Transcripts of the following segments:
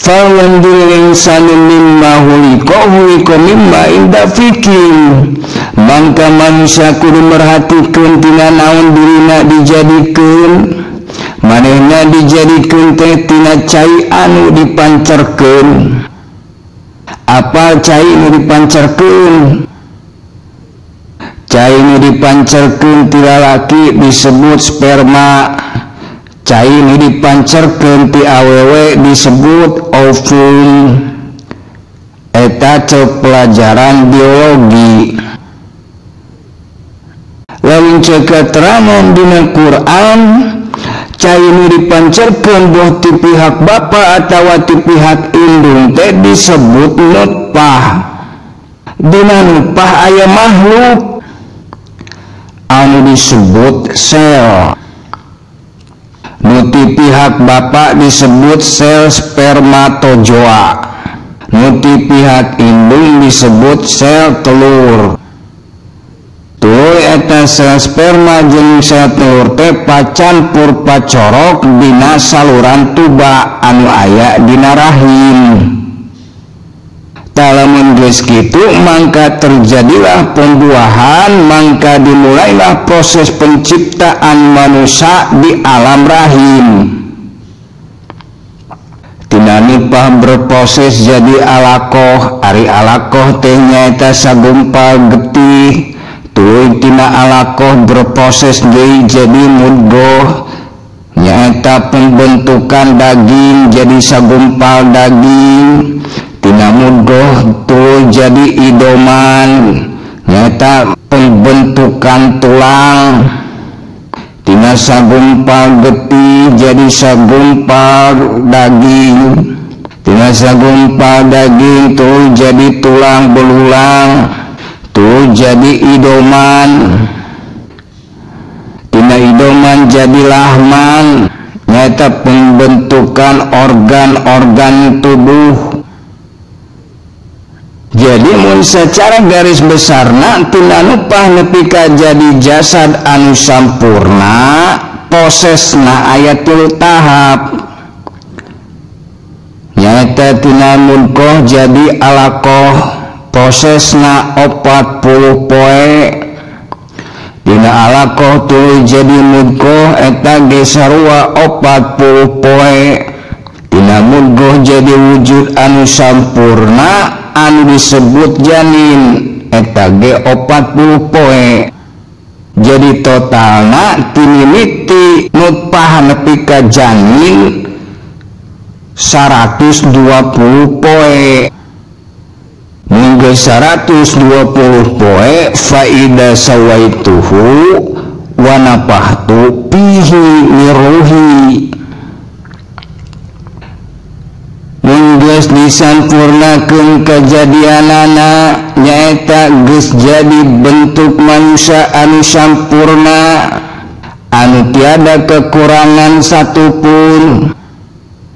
Falyanzuril insanu mimma khuliqa khuliqa mimma indafikin. Mangka manusia kudu merhatikeun tina naon dirina dijadikeun. Manehna dijadikeun teh tina cai anu dipancerkeun. Apa cai nu dipancerkeun? Cai nu dipancerkeun ti lalaki disebut sperma. Cai nu dipancerkeun ti awewe disebut ovum. Eta ceuk pelajaran biologi. Lamun ceuk keterangan dina Quran, cai nu dipancerkeun boh ti pihak bapa atawa ti pihak indung teh disebut nutfah. Dina nutfah aya makhluk anu disebut sel. Nu ti pihak bapa disebut sel spermatozoa, nu ti pihak indung disebut sel telur. Tuluy eta sel sperma jeung sel telur teh pacampur pacorok dina saluran tuba anu aya dina rahim. Lamun geus kitu mangka terjadilah pembuahan, mangka dimulailah proses penciptaan manusia di alam rahim. Tina nutfah berproses jadi alaqah, ari alaqah teh nyaeta sagumpal getih. Tuluy tina alaqah berproses deui jadi mudghah, nyaeta pembentukan daging jadi sagumpal daging. Tina mudghah tuluy jadi idoman, nyaeta pembentukan tulang. Tina sagumpal getih jadi sagumpal daging. Tina sagumpal daging tuluy jadi tulang belulang, tuluy jadi idoman. Tina idoman jadi lahman, nyaeta pembentukan organ-organ tubuh. Jadi mun secara garis besarna tina nutfah nepi ka jadi jasad anu sampurna, prosesna aya tilu tahap. Nyaeta tina mudghah jadi alaqah, prosesna 40 poe. Tina alaqah tuluy jadi mudghah eta ge sarua 40 poe. Tina mudghah jadi wujud anu sampurna anu disebut janin eta ge 40 poe. Jadi totalna timimiti nutfah nepi ka janin 120 poe. Mun geus 120 poe faida sawaituhu wa nafahtu fihi miruhi. Mun geus disampurnakeun kajadianana nyaeta geus jadi bentuk manusia anu sampurna, anu tiada kekurangan satupun.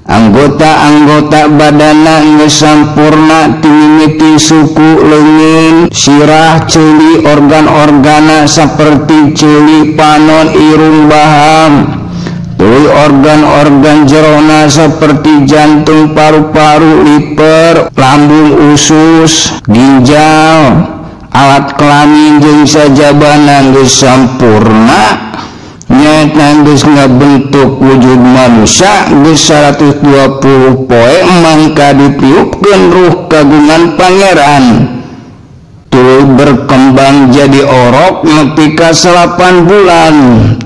Anggota-anggota badana geus sampurna timimiti suku, leungeun, sirah, ceuli, organ-organa saperti ceuli, panon, irung, baham. Tuluy organ-organ jerona seperti jantung, paru-paru, liver, lambung, usus, ginjal, alat kelamin jeung sajabana geus sampurna, nyaeta geus ngabentuk wujud manusia geus 120 poe mangka ditiupkeun ruh kagungan pangeran. Tuluy berkembang jadi orok nepi ka 8 bulan,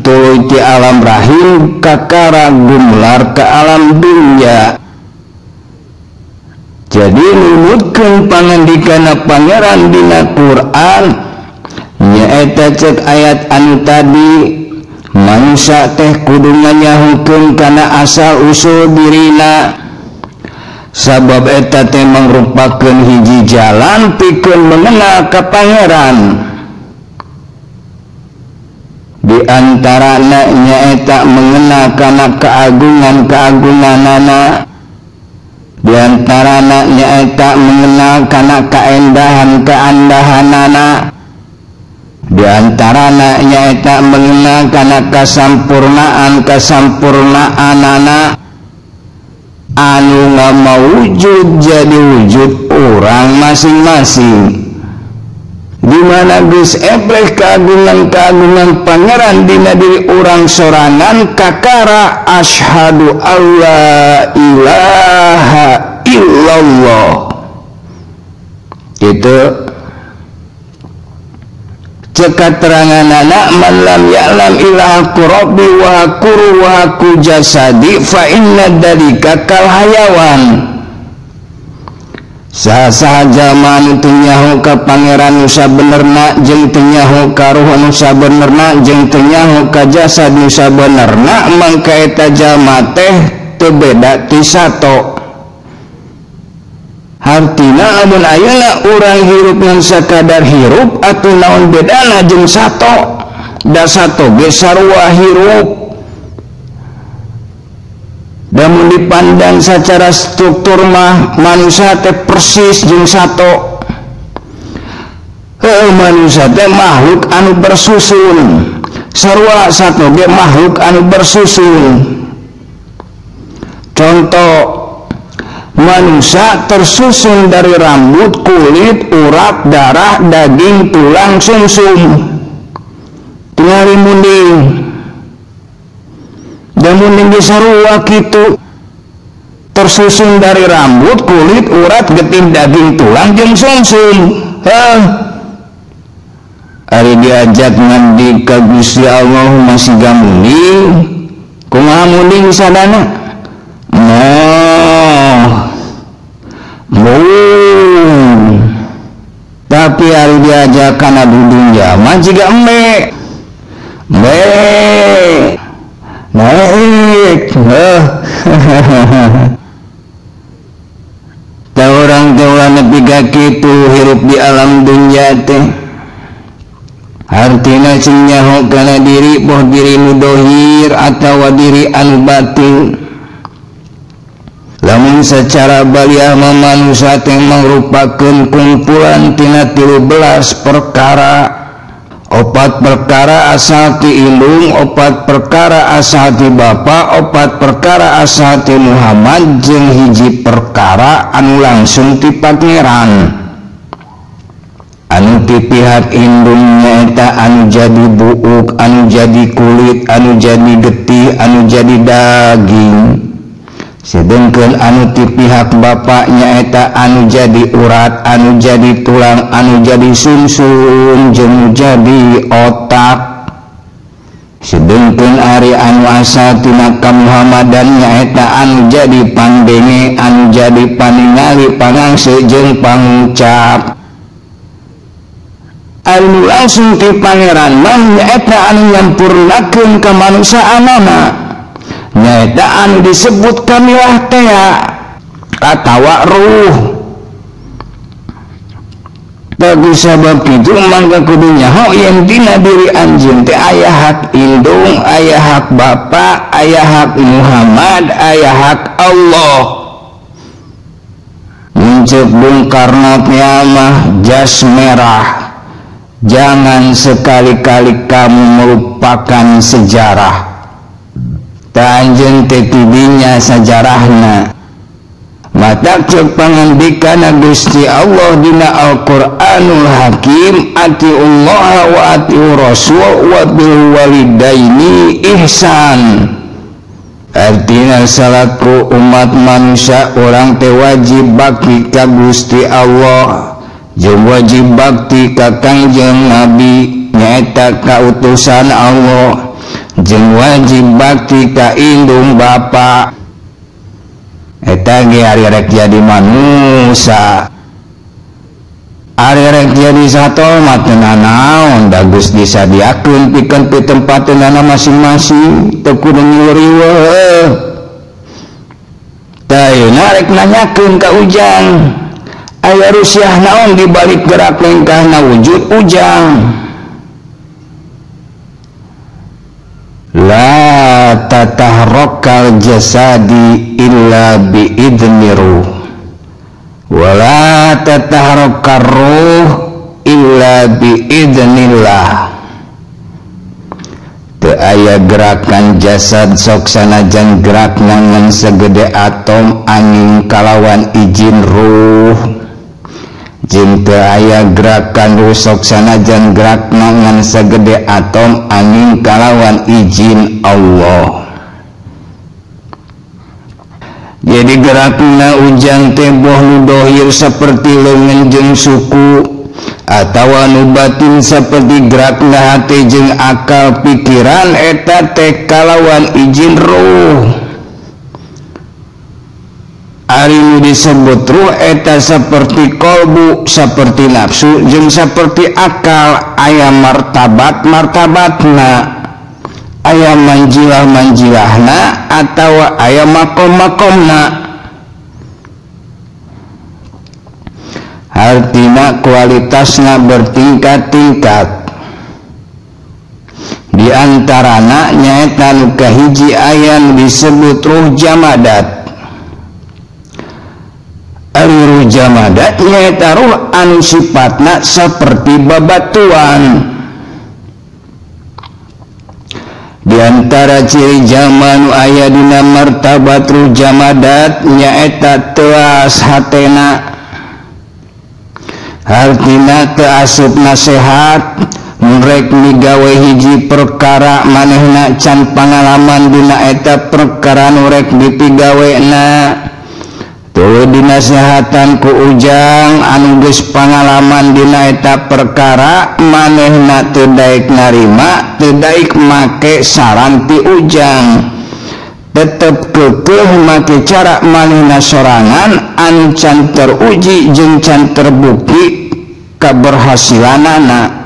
tuluy ti alam rahim kakara gumelar ka alam dunya. Jadi numutkeun pangandikana pangeran dina Quran nyaeta cek ayat anu tadi, manusia teh kudu nganyahukeun kana asal usul dirina. Sabab eta teh mangrupakeun hiji jalan pikeun mengenal ka pangeran. Di antarana nyaeta mengenal kana keagungan-keagunganana. Di antarana nyaeta mengenal kana kaendahan-kaendahanana. Di antarana nyaeta mengenal kana kasampurnaan-kasampurnaanana. anu ngamawujud jadi wujud orang masing-masing. Di mana geus epleh keagungan-keagungan pangeran dina diri urang sorangan kakara asyhadu alla ilaha illallah. Gitu. Cek kateranganana man lam ya'lam ilaha rabbi wa hakuru wa haku jasadi fa inna dzalika kal hayawan. Saha-saha jalma anu teu nyaho ka pangeran nu sabenerna jeung teu nyaho ka ruh nu sabenerna jeung teu nyaho ka jasad nu sabenerna mangka eta jalma teh teu beda ti sato. Hartina lamun ayeuna urang hirup ngan sakadar hirup atuh naon bedana jeung sato? Da sato ge sarua hirup. Namun dipandang secara struktur mah manusia teh persis jeung sato. Heuh, manusia teh makhluk anu bersusun. Sarua sato ge makhluk anu bersusun. Contoh, manusia tersusun dari rambut, kulit, urat, darah, daging, tulang, sumsum. Tingali munding. Dan munding ge sarua kitu. Tersusun dari rambut, kulit, urat, getih, daging, tulang, jeung sumsum. Heuh. Ari diajak ngandi ka Gusti Allah masih gamunding. Kumaha munding sadana? Moh. Mung. Tapi ari diajak kana dudunya mah jiga embe. Embe. Naik. Heuh. Tah urang teh ulah nepi ka kitu hirup di alam dunya teh. Hartina cing nyaho kana diri boh diri nu dohir atawa diri anu batin. Lamun secara baliah mah manusia teh mangrupakeun kumpulan tina 13 perkara. 4 perkara asal ti indung, 4 perkara asal ti bapa, 4 perkara asal ti Muhammad, jeung 1 perkara anu langsung ti pangeran. Anu ti pihak indung nyaeta anu jadi buuk, anu jadi kulit, anu jadi getih, anu jadi daging. Sedengkeun anu ti pihak bapa nyaeta anu jadi urat, anu jadi tulang, anu jadi sumsum, jeung jadi otak. Sedengkeun ari anu asal tina kamuhammadan nyaeta anu jadi pandenge, anu jadi paningali, pangangse jeung pangucap. Anu langsung ti pangeran mah nyaeta anu nyampurnakeun kamanusiaanana. Nyaeta anu disebut kamilah tea atawa ruh. Bagus sabab kitu mangga kudu nyaho yen dina diri anjeun teh aya hak indung, aya hak bapa, aya hak Muhammad, aya hak Allah. Muncul Bung Karno mah jas merah. Jangan sekali-kali kamu melupakan sejarah. Tanjeun teh tidinya sajarahna. Matak ceuk pangandikana Gusti Allah dina Al-Qur'anul Hakim, atiullaha wa atiur rasul wa bil walidaini ihsan. Artina salaku umat manusia urang teh wajib bakti ka Gusti Allah, jeung wajib bakti ka Kangjeng Nabi nyaeta kautusan Allah, jeung wajib bakti ka indung bapa. Eta ge ari rek jadi manusia, ari rek jadi sato mah teu nanaon, da geus disadiakeun pikeun pitempateunana masing-masing, teu kudu ngiriweuh. Tah ayeuna rek nanyakeun ka Ujang, aya rusiah naon di balik gerak lengkahna wujud Ujang? La tataharrakal jasadi illa biidni ruh wa la tataharrakar ruh illa biidnillah. Teu aya gerakan jasad sok sanajan gerak ngan segede atom angin kalawan izin ruh jeung teu aya gerakan ruh sok sanajan gerak ngan segede atom angin kalawan izin Allah. Jadi gerakna ujang teh boh nu dohir seperti leungeun jeung suku atawa nu batin seperti gerakna hate jeung akal pikiran eta teh kalawan izin ruh. Ari nu disebut ruh eta seperti kolbu, seperti nafsu jeung seperti akal, aya martabat-martabatna, aya manjilah-manjilahna atawa aya makom-makomna. Artina kualitasna bertingkat-tingkat. Di antarana nyaeta nu kahiji aya nu disebut ruh jamadat. Ari ruh jamadat nyaeta ruh anu sifatna seperti babatuan. Di antara ciri jalma nu aya dina martabat ruh jamadat nyaeta teuas hatena, hartina teu asup nasehat, mun rek migawe hiji perkara manehna can pangalaman dina eta perkara nu rek dipigawena. Tuluy dinasehatan ku ujang anu geus pangalaman dina eta perkara manehna teu daek narima, teu daek make saran ti ujang, tetep kekeuh make cara manehna sorangan anu can teruji jeung can terbukti keberhasilanana.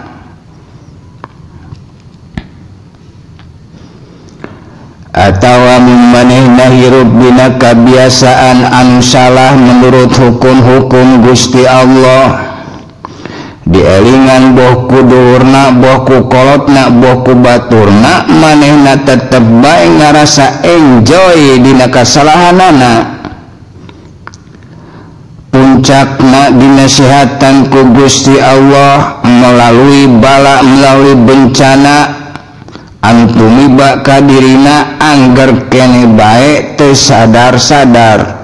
Atawa manehna hirup dina kabiasaan anu salah menurut hukum-hukum Gusti Allah, dielingan boh ku duurna, boh ku kolotna, boh ku baturna, manehna tetep bae ngarasa enjoy dina kasalahanana. Puncakna dinasihatan ku Gusti Allah melalui bala, melalui bencana anu tumiba ka dirina angger kene bae teu sadar-sadar.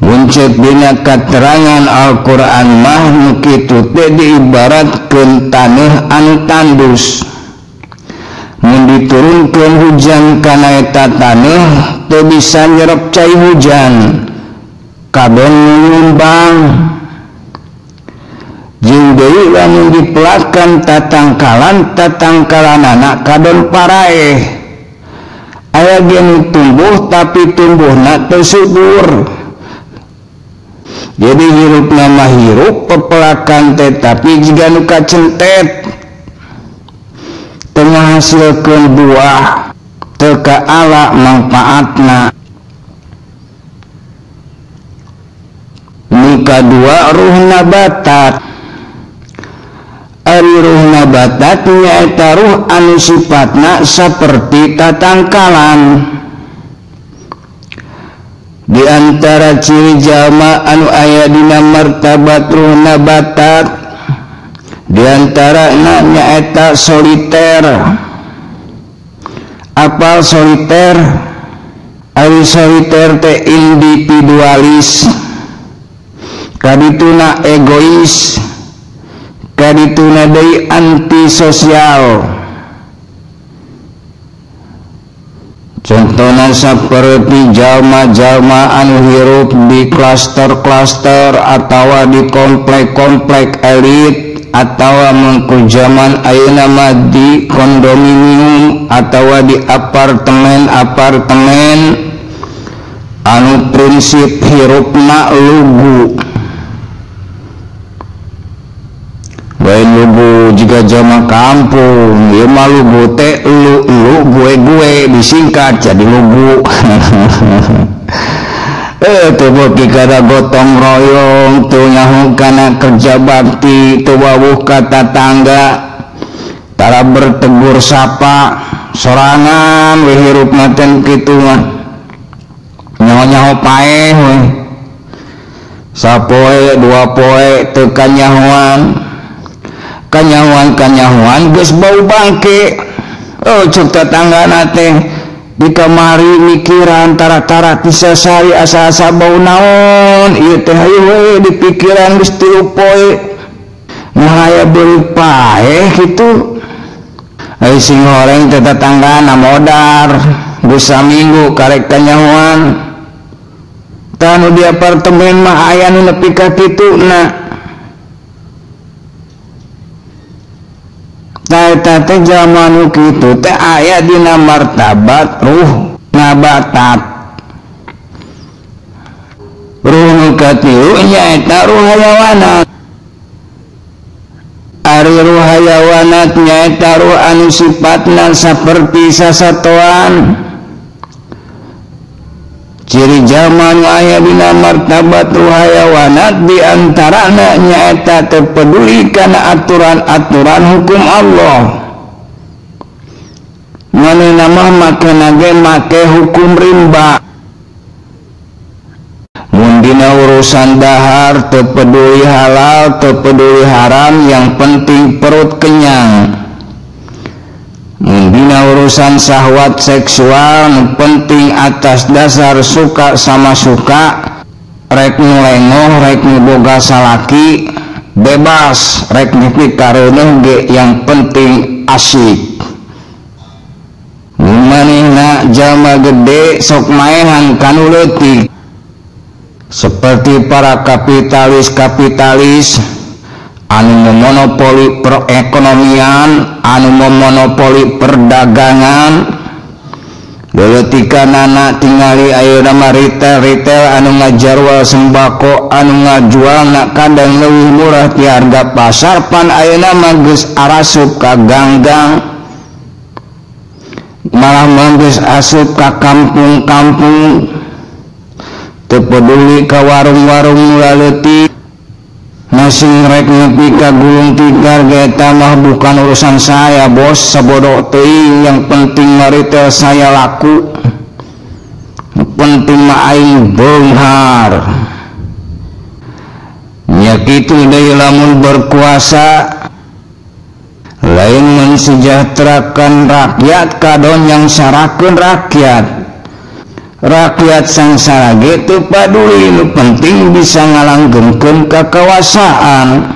Muncet dina katerangan Al-Qur'an mah nu kitu teh diibaratkeun taneuh anu tandus. Mun diturunkeun hujan kana eta taneuh teu bisa nyerep cai hujan, kabeh nyumbang. Jeung deui lamun dipelakan tatangkalan, tatangkalanana kadon paraeh. Aya ge nu tumbuh tapi tumbuhna teu subur. Jadi hirupna mah hirup pepelakan teh tapi jiga nu kacentet, teu ngahasilkeun buah, teu kaala mangpaatna. Nu kadua ruh nabatat. Ari ruh nabatat nyaeta ruh anu sifatna seperti tatangkalan. Di antara ciri jalma anu aya dina martabat ruh nabatat di antarana nyaeta soliter. Apal soliter? Ari soliter teh individualis, kadituna egois, kadituna deui antisosial. Contohna seperti jalma-jalma anu hirup di klaster-klaster atawa di komplek-komplek elit atawa mengku zaman ayeuna mah di kondominium atawa di apartemen-apartemen anu prinsip hirupna lugu. Bae lugu jika jalma kampung ieu mah lugu teh lu lu gue gue disingkat jadi lugu. Teu beuki kana gotong royong, teu nyaho kana kerja bakti, teu wawuh ka tatangga, tara bertegur sapa, sorangan we hirupna teh kitu mah. Nyaho-nyaho paeh we. Sapoe dua poe teu kanyahoan. Kanyahoan-kanyahoan geus bau bangke. Oh cek tetanggana teh di kamari mikiran tara-tara tisasari asa-asa bau naon ieu teh hayu we di pikiran geus 3 poe. Nah aya beureut paeh kitu. Ai sing horeng teh tetanggana modar geus saminggu karek kanyahoan. Tah nu di apartemen mah aya nu nepi ka kituna. Tah teh jalma nu kitu teh aya dina martabat ruh nabatat. Ruh nu katilu nyaeta ruh hayawanat. Ari ruh hayawanat nyaeta ruh anu sifatna saperti sasatoan. Ciri jalma nu aya dina martabat ruh hayawanat di antarana nyaeta teu peduli kana aturan-aturan hukum Allah. Manehna mah makena ge make hukum rimba. Mun dina urusan dahar teu peduli halal, teu peduli haram, yang penting perut kenyang. Dina urusan syahwat seksual nu penting atas dasar suka sama suka, rek nu lengoh rek nu boga salaki bebas, rek nepi kareuneuh ge yang penting asik. Manehna jalma gede sok maehan kanu leutik seperti para kapitalis-kapitalis anu memonopoli perekonomian, anu memonopoli perdagangan. Leutikana tingali ayeuna mah retail-retail anu ngajarwal sembako, anu ngajualna kadang leuwih murah ti harga pasar, pan ayeuna mah geus arasup ka ganggang, malah mah geus asup ka kampung-kampung, teu peduli ka warung-warung nu laleutik. Masing rek nepi ka gulung tikar ge eta mah bukan urusan saya bos, sabodo teuing, yang penting mah retail saya laku, penting mah aing beunghar. Nya kitu deui lamun berkuasa lain mensejahterakan rakyat, kadon yang sarakeun rakyat. Rakyat sangsara ge teu paduli, nu penting bisa ngalanggengkeun kakawasaan.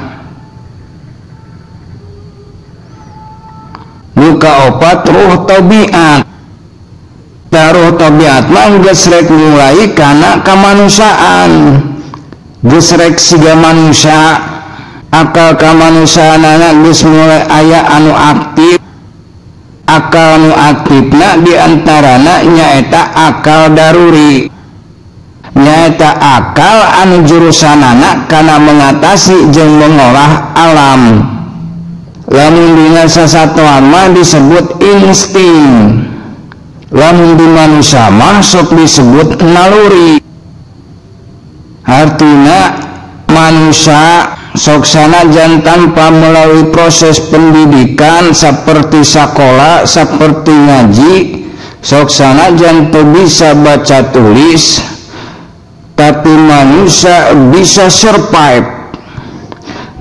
Nu kaopat ruh tabiat. Taruh tabiat mah geus rek mulai kana kamanusiaan, geus rek siga manusia, akal kamanusiaanana geus mulai aya anu aktif. Akal nu aktifna diantarana nyaeta akal daruri, nyaeta akal anu jurusanana kana mengatasi jeung mengolah alam. Lamun dina sasatoan mah disebut insting, lamun di manusia mah sok disebut naluri. Artina manusia sok sanajan tanpa melalui proses pendidikan seperti sekolah, seperti ngaji, sok sanajan teu bisa baca tulis, tapi manusia bisa survive,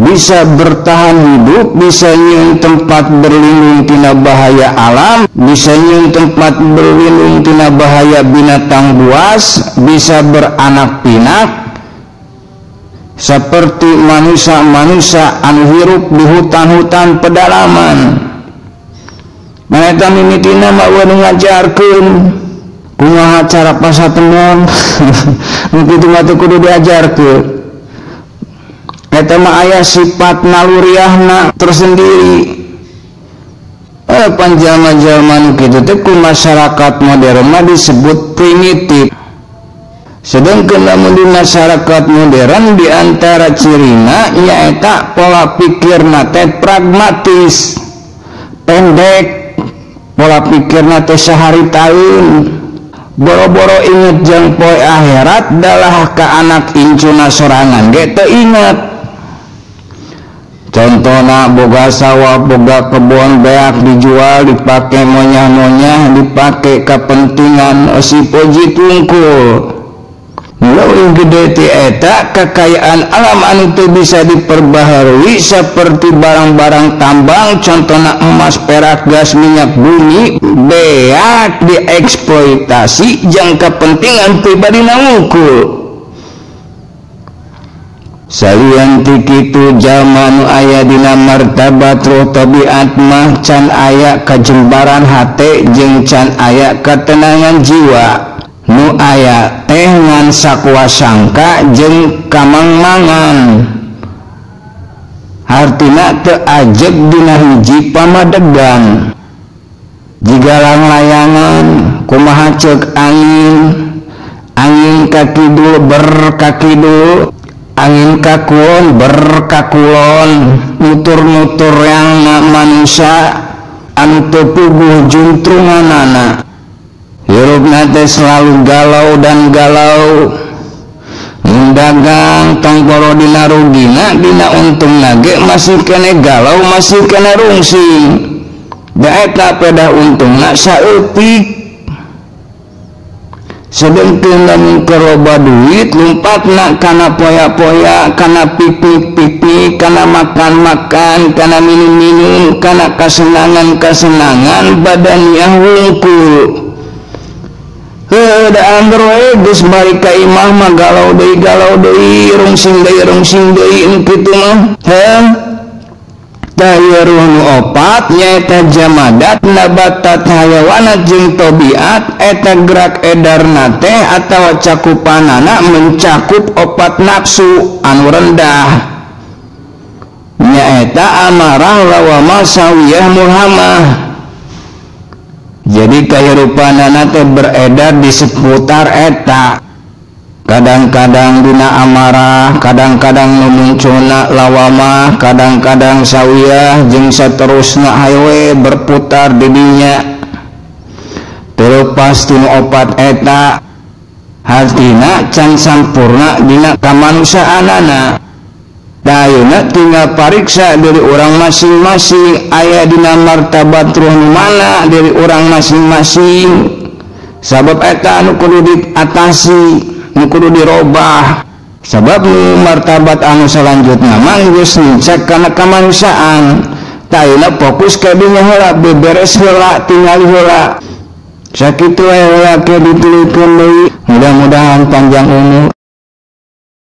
bisa bertahan hidup, bisa nyieun tempat berlindung tina bahaya alam, bisa nyieun tempat berlindung tina bahaya binatang buas, bisa beranak pinak seperti manusia-manusia anu hirup di hutan-hutan pedalaman. Maneta mimitina mah eueuh nu ngajarkeun kumaha cara pasatemon. Nu kitu mah teu kudu diajarkeun. Eta mah aya sifat naluriahna tersendiri. Panjalma-jalma nu kitu teh ku masyarakat modern mah disebut primitif. Sedangkan lamun di masyarakat modern diantara cirina nyaeta pola pikirna teh pragmatis, pendek, pola pikirna teh sehari taun, boro-boro inget jeung poe akhirat dalah ka anak incuna sorangan ge teu inget. Contohna boga sawah, boga kebon beak dijual, dipake monyah-monyah, dipake kepentingan si poji tungkul. Leuwih gede ti eta kekayaan alam anu teu bisa diperbaharui seperti barang-barang tambang contohna emas, perak, gas, minyak bumi beak dieksploitasi jang kepentingan pribadi wungkul. Salian ti kitu jalma nu aya dina martabat roh tabiat mah can aya kajembaran hate jeung can aya ketenangan jiwa. Nu aya teh ngan sakuasangka jeung kamangmangan. Hartina teu ajeg dina hiji pamadegan. Jiga langlayangan kumaha ceuk angin, angin ka kidul berkakidul, angin kakulon berkakulon, nutur-nutur yang manusia anu teu puguh juntrunganana. Hirupna teh selalu galau dan galau. Mun dagang tong poro dina rugina, dina untungna ge masih kene galau, masih kene rungsing. Da eta pedah untungna saeutik. Sedengkeun lamun keur loba duit lumpatna kana poya-poya, kana piknik-piknik, kana makan-makan, kana minum-minum, kana kasenangan-kasenangan badaniah wungkul. Heuh da angger we geus balik ka imah mah galau deui, rungsing deui nu kitu mah. Heuh. Tah ieu ruh nu opat nyaeta jamadat, nabatat, hayawanat jeung tabiat eta gerak edarna teh atawa cakupanana mencakup opat nafsu anu rendah. Nyaeta amarah, lawamah, sawiyah, mulhamah. Jadi kahirupanana teh beredar di seputar eta. Kadang-kadang dina amarah, kadang-kadang nu munculna lawamah, kadang-kadang sawiyah jeung saterusna hayowe berputar di dinya. Terlepas tinu opat eta, hartina can sampurna dina kamanusiaanana. Dayuna tinggal pariksa dari orang masing-masing aya dina martabat ruh nu mana dari orang masing-masing. Sabab eta anu kudu diatasi, nu kudu dirobah. Sabab nu martabat anu salanjutna mah geus nincak kana kamanusiaan. Tayuna fokus ka dinya heula, beberes heula, tingali heula. Sakitu we heula ke dituluykeun deui. Mudah-mudahan panjang umur.